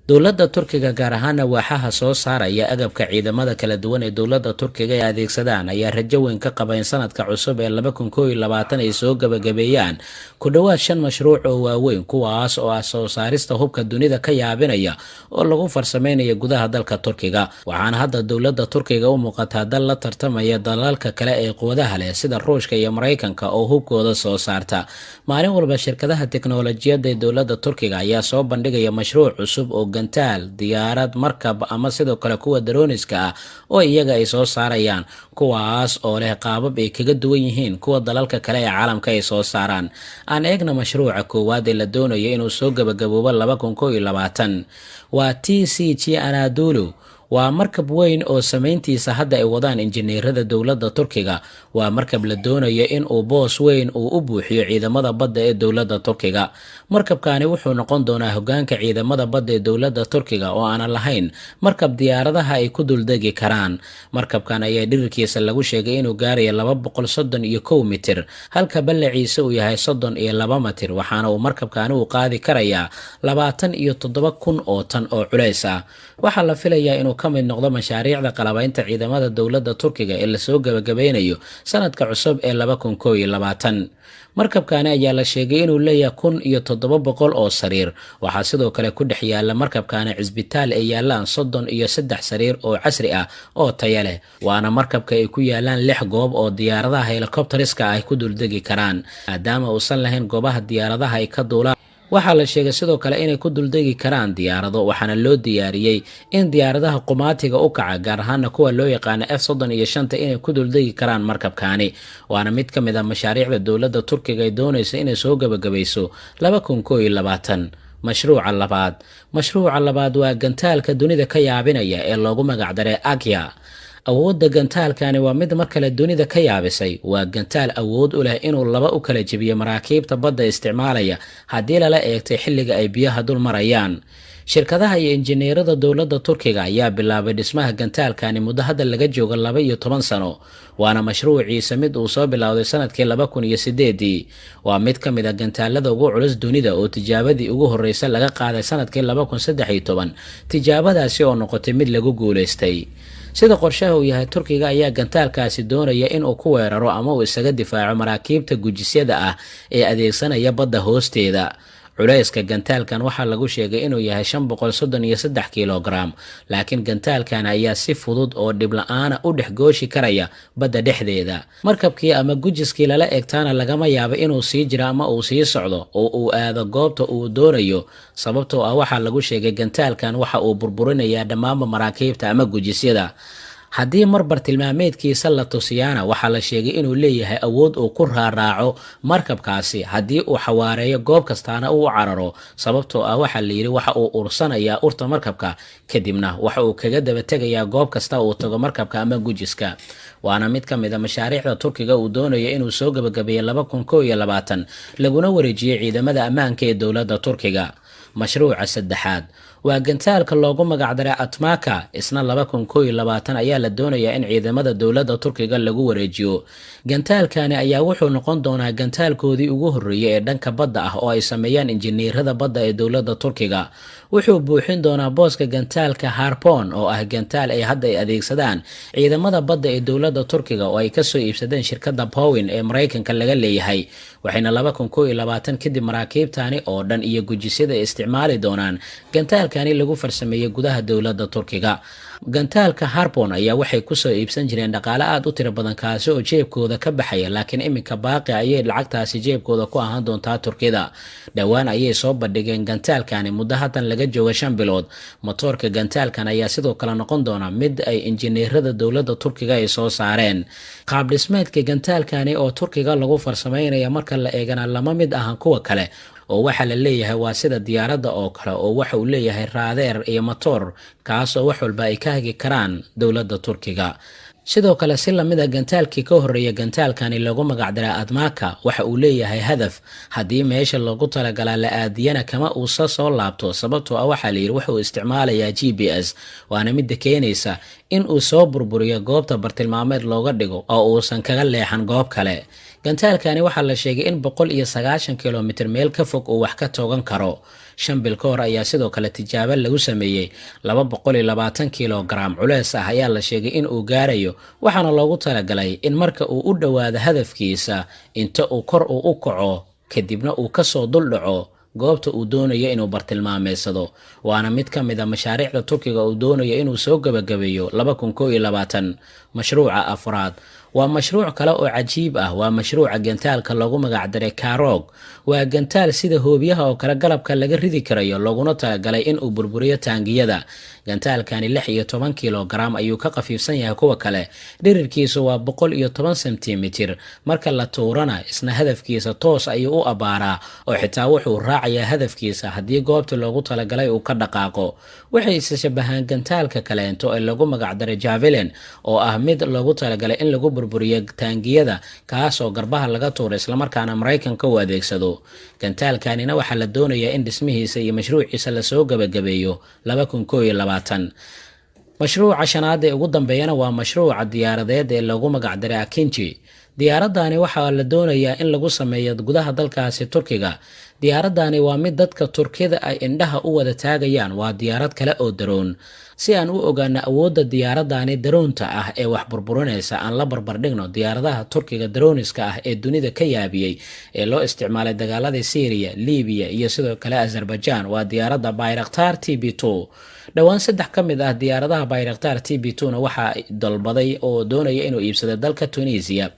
Dowladda Turkiga, gaar ahaana waaxaha soo saaraya agabka ciidamada kala duwan ee dowladda Turkiga ay adeegsadaan, ayaa rajo weyn ka qaba in sanadka cusub ee 2021 ay soo gabagabeeyaan ku dhowaad shan mashruuc oo waaweyn, kuwaas oo ah soo saarista hubka dunida ka yaabinaya oo lagu farsameynaya gudaha dalka Turkiga. Waxaana hadda dowladda Turkiga u muuqataa dal la tartamaya dalalka kale ee quwadaha leh, sida Ruushka iyo Maraykanka oo hubkooda soo saarta. Maalin walba shirkadaha teknolojiyadda ee dowladda Turkiga ayaa soo bandhigaya mashruuc cusub oo gantaal, diyaarad, markab ama sidoo kale kuwa droniska ah oo iyaga ay soo saarayaan, kuwaas oo leh qaabab ay kaga duwan yihiin kuwa dalalka kale ee caalamka ay soo saaraan. Aan eegna mashruuca koowaad ee la doonayo inuu soo gabagaboobo 2021. Waa TCG Anadolu. Waa markab weyn oo samayntiisa hadda ay wadaan injineerada dowladda Turkiga. Waa markab la doonayo in uu boos weyn uu u buuxiyo ciidamada badda ee dowladda Turkiga. Markabkani wuxuu noqon doonaa hogaanka ciidamada badda ee dowladda Turkiga oo aanan lahayn markab diyaaradaha ay ku duldegi karaan. Markabkan ayaa dhirirkiisa lagu sheegay inuu gaarayo 231 mitir, halka ballaciisa uu yahay 32 mitir. Waxaana uu markabkani uu qaadi karayaa 27,000 oo tan oo culays ah. Waxaa la filayaa inuu ka mid noqdo mashaariicda qalabaynta ciidamada dowladda Turkiga ee lasoo gabagabeynayo sanadka cusub ee 2021. Markabkani ayaa la sheegay inuu leeyahay 1700 oo sariir. Waxaa sidoo kale ku dhex yaala markabkani cisbitaal ay yaalaan 33 sariir oo casri ah oo taya leh. Waana markabka ay ku yaalaan lix goob oo diyaaradaha helikobteriska ay ku duldegi karaan, maadaama uusan lahayn goobaha diyaaradaha ay ka duulaan. Waxaa la sheegay sidoo kale inay ku duldegi karaan diyaarado. Waxaana loo diyaariyey in diyaaradaha qumaatiga u kaca, gaar ahaana kuwa loo yaqaano F-35-ta, inay ku duldegi karaan markabkaani. Waana mid ka mid ah mashaariicda dowladda Turkiga ay doonaysa inay soo gabagabayso 2021. Mashruuca labaad. Mashruuca labaad waa gantaalka dunida ka yaabinaya ee loogu magacdaray Akya. Awoodda gantaalkani waa mid mar kale dunida ka yaabisay. Waa gantaal awood u leh inuu laba u kala jebiyo maraakiibta badda isticmaalaya haddii lala eegtay xilliga ay biyaha dul marayaan. Shirkadaha iyo injineerada dowladda Turkiga ayaa bilaabay dhismaha gantaalkani muddo hadda laga joogo 12 sano, waana mashruuciisa mid uu soo bilowday sanadkii 2008-dii. Waa mid ka mid ah gantaalada ugu culus dunida oo tijaabadii ugu horreysa laga qaaday sanadkii 2013, tijaabadaasi oo noqotay mid lagu guulaystay. Sida qorshaha uu yahay, Turkiga ayaa gantaalkaasi doonaya inuu ku weeraro ama uu isaga difaaco maraakiibta gujisyada ah ee adeegsanaya badda hoosteeda. Culayska gantaalkan waxaa lagu sheegay inuu yahay 533 kilogram, laakiin gantaalkan ayaa si fudud oo dhib la'aana u dhex gooshi karaya badda dhexdeeda. Markabkii ama gujiskii lala eegtaana lagama yaabo inuu sii jiro ama uu sii socdo oo uu aado goobta uu doonayo, sababtoo ah waxaa lagu sheegay gantaalkan waxa uu burburinayaa dhammaanba maraakiibta ama gujisyada. Haddii mar bartilmaameedkiisa la tusiyaana, waxaa la sheegay inuu leeyahay awood uu ku raaraaco markabkaasi haddii uu xawaareeyo, goob kastaana uu cararo, sababtoo ah waxaa la yidhi waxa uu ursanayaa urta markabka, kadibna waxa uu kaga daba tegayaa goob kasta uu tago markabka ama gujiska. Waana mid ka mid ah mashaariicda Turkiga uu doonayo inuu soo gabagabeeyey 2021, laguna wareejiyey ciidamada ammaanka ee dowladda Turkiga. Mashruuca saddexaad waa gantaalka loogu magacdaray Atmaka. Isna 2021 ayaa la doonayaa in ciidamada dowladda Turkiga lagu wareejiyo. Gantaalkani ayaa wuxuu noqon doonaa gantaalkoodii ugu horreeyay ee dhanka badda ah oo ay sameeyaan injineerada badda ee dowladda Turkiga. Wuxuu buuxin doonaa booska gantaalka Harpoon, oo ah gantaal ay hadda ay adeegsadaan ciidamada badda ee dowladda Turkiga oo ay kasoo iibsadeen shirkadda Boeing ee Maraykanka laga leeyahay. Waxayna 2021 kadib maraakiibtani oo dhan iyo gujisyada ay isticmaali doonaan gantaalkani lagu farsameeyey gudaha dowladda Turkiga. Gantaalka Harpoon ayaa waxay kusoo iibsan jireen dhaqaale aada u tiro badan, kaasi oo jeebkooda ka baxaya, laakiin iminka baaqi ayay lacagtaasi jeebkooda ku ahaan doontaa Turkida. Dhowaan ayay soo bandhigeen gantaalkani muddo haatan laga jooga 5 bilood. Motoorka gantaalkan ayaa sidoo kale noqon doona mid ay injineerada dowladda Turkiga ay soo saareen. Qaab dhismeedka gantaalkani oo Turkiga lagu farsameynaya marka la eegana lama mid ahan kuwa kale, oo waxaa la leeyahay waa sida diyaaradda oo kale, oo waxa uu leeyahay raadeer iyo matoor, kaasoo wax walba ay ka hagi karaan dowladda Turkiga. Sidoo kale, si lamid ah gantaalkii ka horreeya, gantaalkani lagu magacdaray Admaka waxa uu leeyahay hadaf. Haddii meesha loogu talagalaa la aadiyana, kama uusa soo laabto, sababtoo ah waxaa la yidhi wuxuu isticmaalayaa GPS, waana midda keenaysa in uu soo burburiyo goobta bartilmaameed looga dhigo oo uusan kaga leexan goob kale. Gantaalkani waxaa la sheegay in 190 kilomitir meel ka fog uu wax ka toogan karo. 5 bil ka hor ayaa sidoo kale tijaabo lagu sameeyey. 220 kilogaram culees ah ayaa la sheegay in uu gaarayo, waxaana loogu talagalay in marka uu u dhowaado hadafkiisa, inta uu kor uu u kaco, kadibna uu kasoo dul dhaco goobta uu doonayo inuu bartilmaameedsado. Waana mid ka mid a mashaariicda Turkiga uu doonayo inuu soo gebagabeeyo 2021. Mashruuca afraad waa mashruuc kale oo cajiib ah. Waa mashruuca gantaalka loogu magacdaray Karog. Waa gantaal sida hoobiyaha oo kale galabka laga ridi karayo, looguna talagalay in uu burburiyo taangiyada. Gantaalkani 16 kilogaram ayuu ka khafiifsan yahay kuwa kale. Dhirirkiisu waa 110 sentimitir. Marka la tuurana, isna hadafkiisa toos ayuu u abbaaraa, oo xitaa wuxuu raacayaa hadafkiisa haddii goobta loogu talagalay uu ka dhaqaaqo. Waxay isa shabahaan gantaalka kaleento ee lagu magacdaray Javelin, oo ah mid loogu talagalay in lagu burburiyo taangiyada, kaasoo garbaha laga tuuro, islamarkaana Maraykanka uu adeegsado. Gantaalkanina waxaa la doonayaa in dhismihiisa iyo mashruuciisa lasoo gebagabeeyo 2021. Mashruuca shanaad ee ugu dambeeyana waa mashruuca diyaaradeed ee lagu magacdaray Akinci. Diyaaradani waxaa la doonayaa in lagu sameeyo gudaha dalkaasi Turkiga. Diyaaradani waa mid dadka Turkida ay indhaha u wada taagayaan. Waa diyaarad kale oo daroon. Si aan u ogaano awoodda diyaaradani daroonta ah ee wax burburinaysa, aan la barbardhigno diyaaradaha Turkiga darooniska ah ee dunida ka yaabiyey ee loo isticmaalay dagaaladii Syriya, Libiya iyo sidoo kale Azerbaijan. Waa diyaaradda Bayraktar TB2. Dhowaan saddex ka mid ah diyaaradaha Bayraktar TB2 na waxaa dalbaday oo doonaya inuu iibsado dalka Tunisia.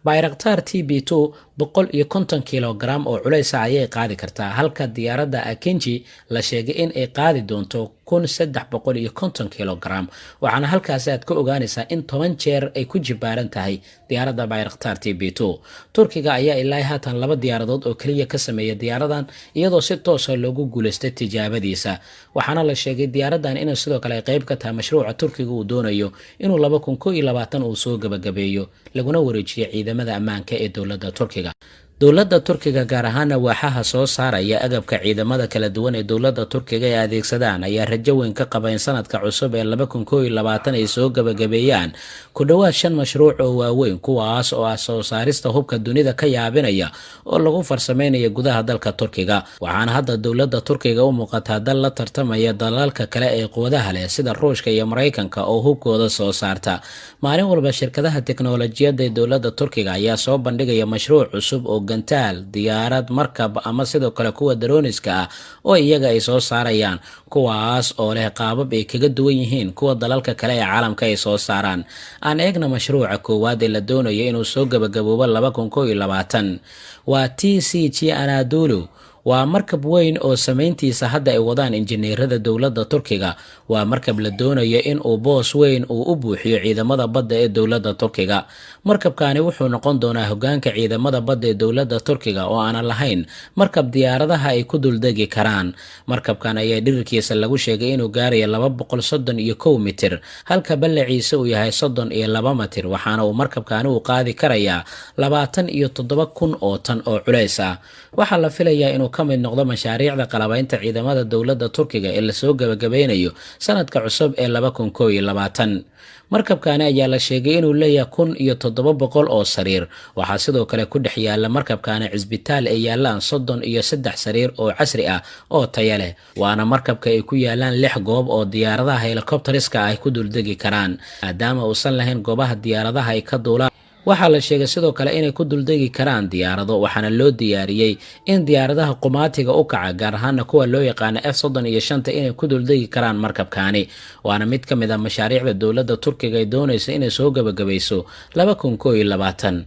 Bayraktar TB2 150 kilogaram oo culeysa ayay qaadi kartaa, halka diyaaradda Akinci la sheegay in ay qaadi doonto 1350 kilogaram. Waxaana halkaasi aad ka ogaanaysaa in 10 jeer ay ku jibaaran tahay diyaaradda Bayraktar TB2. Turkiga ayaa ilaa haatan laba diyaaradood oo keliya ka sameeya diyaaradan, iyadoo si toosa loogu guuleystay tijaabadiisa. Waxaana la sheegay diyaaradan inay sidoo kale ay qayb ka tahay mashruuca Turkiga uu doonayo inuu 2021 uu soo gebagabeeyo, laguna wareejiyo ciidamada ammaanka ee dowladda Turkiga. Dowladda Turkiga, gaar ahaana waaxaha soo saaraya agabka ciidamada kala duwan ee dowladda Turkiga ay adeegsadaan, ayaa rajo weyn ka qaba in sanadka cusub ee 2021 ay soo gebagabeeyaan ku dhowaad shan mashruuc oo waaweyn, kuwaas oo ah soo saarista hubka dunida ka yaabinaya oo lagu farsameynaya gudaha dalka Turkiga. Waxaana hadda dowladda Turkiga u muuqataa dal la tartamaya dalalka kale ee quwadaha leh, sida Ruushka iyo Maraykanka, oo hubkooda soo saarta. Maalin walba shirkadaha teknolojiyadda ee dowladda Turkiga ayaa soo bandhigaya mashruuc cusub oo gantaal, diyaarad, markab ama sidoo kale kuwa darooniska ah oo iyaga ay soo saarayaan, kuwaas oo leh qaabab ay kaga duwan yihiin kuwa dalalka kale ee caalamka ay soo saaraan. Aan eegna mashruuca koowaad ee la doonayo inuu soo gabagaboobo 2021. Waa TCG Anadolu. Waa markab weyn oo samayntiisa hadda ay wadaan injineerada dowladda Turkiga. Waa markab la doonayo in uu boos weyn uu u buuxiyo ciidamada badda ee dowladda Turkiga. Markabkani wuxuu noqon doonaa hogaanka ciidamada badda ee dowladda Turkiga oo aanan lahayn markab diyaaradaha ay ku duldegi karaan. Markabkan ayaa dhirirkiisa lagu sheegay inuu gaarayo 231 mitir, halka ballaciisa uu yahay 32 mitir. Waxaana uu markabkani uu qaadi karayaa 27,000 oo tan oo culays ah. Waxaa la filayaa inuu ka mid noqdo mashaariicda qalabaynta ciidamada dowladda Turkiga ee lasoo gebagabeynayo sanadka cusub ee 2021. Markabkani ayaa la sheegay inuu leeyahay 1700 oo sariir. Waxaa sidoo kale ku dhex yaala markabkani cisbitaal ay yaalaan 33 sariir oo casri ah oo taya leh. Waana markabka ay ku yaalaan lix goob oo diyaaradaha helikobteriska ay ku duldegi karaan, maadaama uusan lahayn goobaha diyaaradaha ay ka duulaan. Waxaa la sheegay sidoo kale inay ku duldegi karaan diyaarado, waxaana loo diyaariyey in diyaaradaha qumaatiga u kaca, gaar ahaana kuwa loo yaqaano F-35-ta, inay ku duldegi karaan markabkaani. Waana mid ka mid ah mashaariicda dowladda Turkiga ay doonaysa inay soo gebagabayso 2021.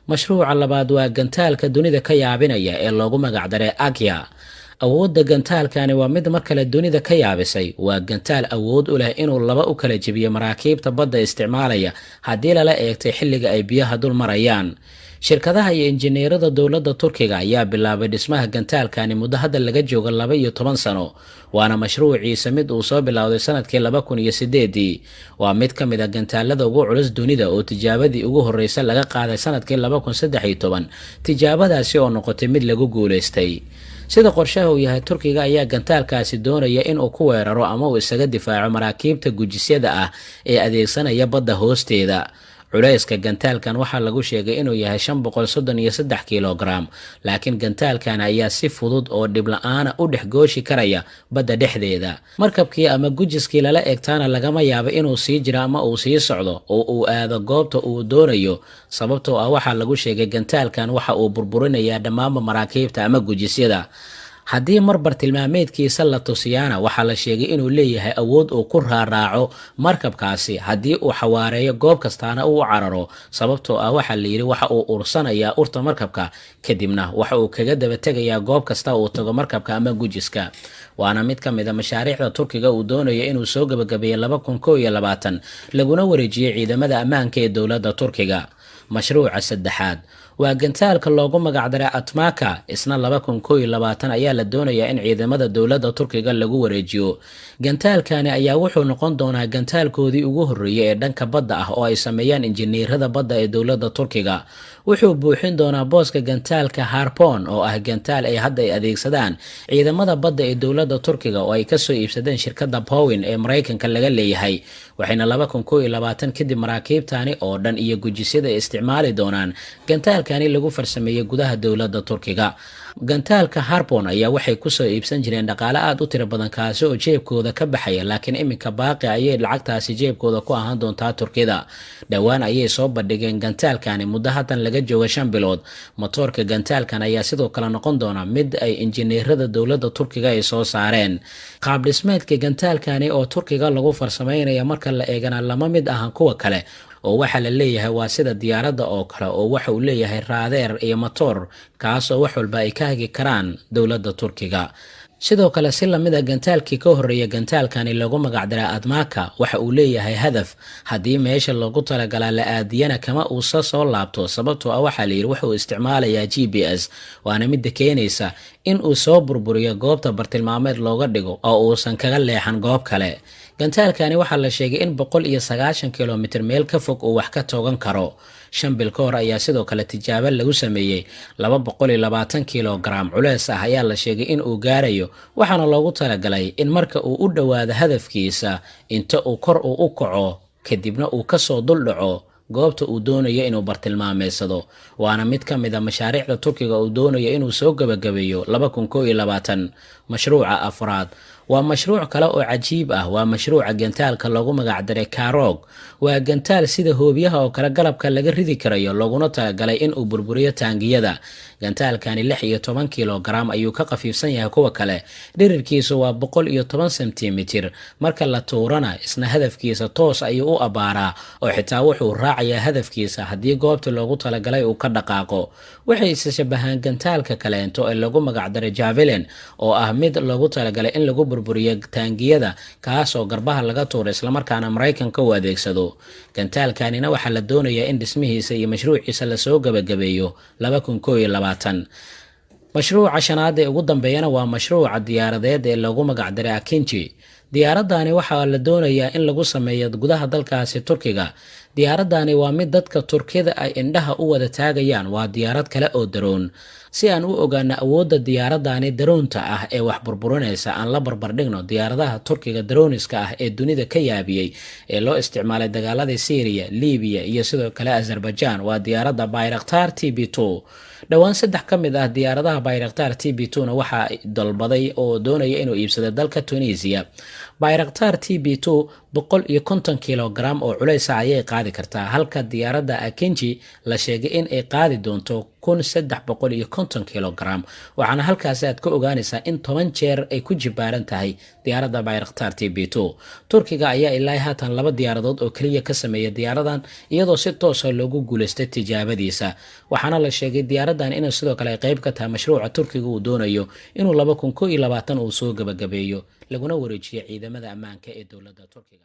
Mashruuca labaad waa gantaalka dunida ka yaabinaya ee loogu magacdaray Akya. Awoodda gantaalkani waa mid mar kale dunida ka yaabisay. Waa gantaal awood u leh inuu laba u kala jebiyo maraakiibta badda isticmaalaya haddii lala eegtay xilliga ay biyaha dul marayaan. Shirkadaha iyo injineerada dowladda Turkiga ayaa bilaabay dhismaha gantaalkani muddo hadda laga joogo 12 sano, waana mashruuciisa mid uu soo bilowday sanadkii 2008-dii. Waa mid ka mid a gantaalada ugu culus dunida oo tijaabadii ugu horreysa laga qaaday sanadkii 2013, tijaabadaasi oo noqotay mid lagu guulaystay. Sida qorshaha uu yahay, Turkiga ayaa gantaalkaasi doonaya inuu ku weeraro ama uu isaga difaaco maraakiibta gujisyada ah ee adeegsanaya badda hoosteeda. Culayska gantaalkan waxaa lagu sheegay inuu yahay 533 kilogram, laakiin gantaalkan ayaa si fudud oo dhib la'aana u dhex gooshi karaya badda dhexdeeda. Markabkii ama gujiskii lala eegtaana lagama yaabo inuu sii jiro ama uu sii socdo oo uu aado goobta uu doonayo, sababtoo ah waxaa lagu sheegay gantaalkan waxa uu burburinayaa dhammaanba maraakiibta ama gujisyada. Haddii mar bartilmaameedkiisa la tusiyaana, waxaa la sheegay inuu leeyahay awood uu ku raaraaco markabkaasi haddii uu xawaareeyo, goob kastaana uu cararo, sababtoo ah waxaa la yidhi waxa uu ursanayaa urta markabka, kadibna waxa uu kaga daba tegayaa goob kasta uu tago markabka ama gujiska. Waana mid ka mid a mashaariicda Turkiga uu doonayo inuu soo gabagabeeyo 2021, laguna wareejiyey ciidamada ammaanka ee dowladda Turkiga. Mashruuca saddexaad waa gantaalka loogu magacdaray Atmaka. Isna 2021 ayaa la doonayaa in ciidamada dowladda Turkiga lagu wareejiyo. Gantaalkani ayaa wuxuu noqon doonaa gantaalkoodii ugu horreeyay ee dhanka badda ah oo ay sameeyaan injineerada badda ee dowladda Turkiga. Wuxuu buuxin doonaa booska gantaalka Harpoon, oo ah gantaal ay hadda ay adeegsadaan ciidamada badda ee dowladda Turkiga oo ay kasoo iibsadeen shirkadda Boeing ee Maraykanka laga leeyahay. Waxayna 2021 kadib maraakiibtani oo dhan iyo gujisyada ay isticmaali doonaan gantaalkani lagu farsameeyey gudaha dowladda Turkiga. Gantaalka Harpoon ayaa waxay kusoo iibsan jireen dhaqaale aada u tiro badan, kaasi oo jeebkooda ka baxaya, laakiin iminka baaqi ayay lacagtaasi jeebkooda ku ahaan doontaa Turkida. Dhowaan ayay soo bandhigeen gantaalkani muddo haatan laga jooga 5 bilood. Matoorka gantaalkan ayaa sidoo kale noqon doona mid ay injineerada dowladda Turkiga ay soo saareen. Qaab dhismeedka gantaalkani oo Turkiga lagu farsameynaya marka la eegana lama mid ahan kuwa kale, oo waxaa la leeyahay waa sida diyaaradda oo kale, oo waxa uu leeyahay raadeer iyo matoor, kaasoo wax walba ay ka hagi karaan dowladda Turkiga. Sidoo kale, si lamid a gantaalkii ka horreeya, gantaalkani lagu magacdaray Admaka waxa uu leeyahay hadaf. Haddii meesha loogu talagalaa la aadiyana, kama uusa soo laabto, sababtoo ah waxaa layidhi wuxuu isticmaalayaa GPS, waana midda keenaysa in uu soo burburiyo goobta bartilmaameed looga dhigo oo uusan kaga leexan goob kale. Gantaalkani waxaa la sheegay in 190 kilomitir meel ka fog uu wax ka toogan karo. 5 bil ka hor ayaa sidoo kale tijaabo lagu sameeyey. 220 kilogaram culees ah ayaa la sheegay in uu gaarayo, waxaana loogu talagalay in marka uu u dhowaado hadafkiisa inta uu kor uu u kaco, kadibna uu kasoo dul dhaco goobta uu doonayo inuu bartilmaameedsado. Waana mid ka mid a mashaariicda Turkiga uu doonayo inuu soo gebagabeeyo 2021. Mashruuca afraad waa mashruuc kale oo cajiib ah, waa mashruuca gantaalka loogu magacdaray Karog. Waa gantaal sida hoobiyaha oo kale galabka laga ridi karayo, looguna talagalay in uu burburiyo taangiyada. Gantaalkani 16 kilogaram ayuu ka khafiifsan yahay kuwa kale. Dhirirkiisu waa 110 sentimitir. Marka la tuurana, isna hadafkiisa toos ayuu u abbaaraa, oo xitaa wuxuu raacayaa hadafkiisa haddii goobta loogu talagalay uu ka dhaqaaqo. Waxay isa shabahaan gantaalka kaleento ee lagu magacdaray Javelin, oo ah mid loogu talagalay in lagu burburiyo taangiyada, kaasoo garbaha laga tuuro, islamarkaana Maraykanka uu adeegsado. Gantaalkanina waxaa la doonayaa in dhismihiisa iyo mashruuciisa lasoo gebagabeeyo 2021. Mashruuca shanaad ee ugu dambeeyana waa mashruuca diyaaradeed ee lagu magacdaray Akinci. Diyaaradani waxaa la doonayaa in lagu sameeyo gudaha dalkaasi Turkiga. Diyaaradani waa mid dadka Turkida ay indhaha u wada taagayaan. Waa diyaarad kale oo daroon. Si aan u ogaano awoodda diyaaradani daroonta ah ee wax burburinaysa, aan la barbardhigno diyaaradaha Turkiga darooniska ah ee dunida ka yaabiyey ee loo isticmaalay dagaaladii Syriya, Libiya iyo sidoo kale Azerbaijan. Waa diyaaradda Bayraktar TB2. Dhowaan saddex ka mid ah diyaaradaha Bayraktar TB2 na waxaa dalbaday oo doonaya inuu iibsado dalka Tunisia. Bayraktar TB2 150 kilogaram oo culeysa ayay qaadi kartaa, halka diyaaradda Akinci la sheegay in ay qaadi doonto 1350 kilogaram. Waxaana halkaasi aad ka ogaanaysaa in 10 jeer ay ku jibaaran tahay diyaaradda Bayraktar TB2. Turkiga ayaa ilaa haatan laba diyaaradood oo keliya ka sameeya diyaaradan, iyadoo si toosa loogu guuleystay tijaabadiisa. Waxaana la sheegay diyaaradan inay sidoo kale ay qayb ka tahay mashruuca Turkiga uu doonayo inuu 2021 uu soo gabagabeeyo, laguna wareejiyo ciidamada ammaanka ee dowladda Turkiga.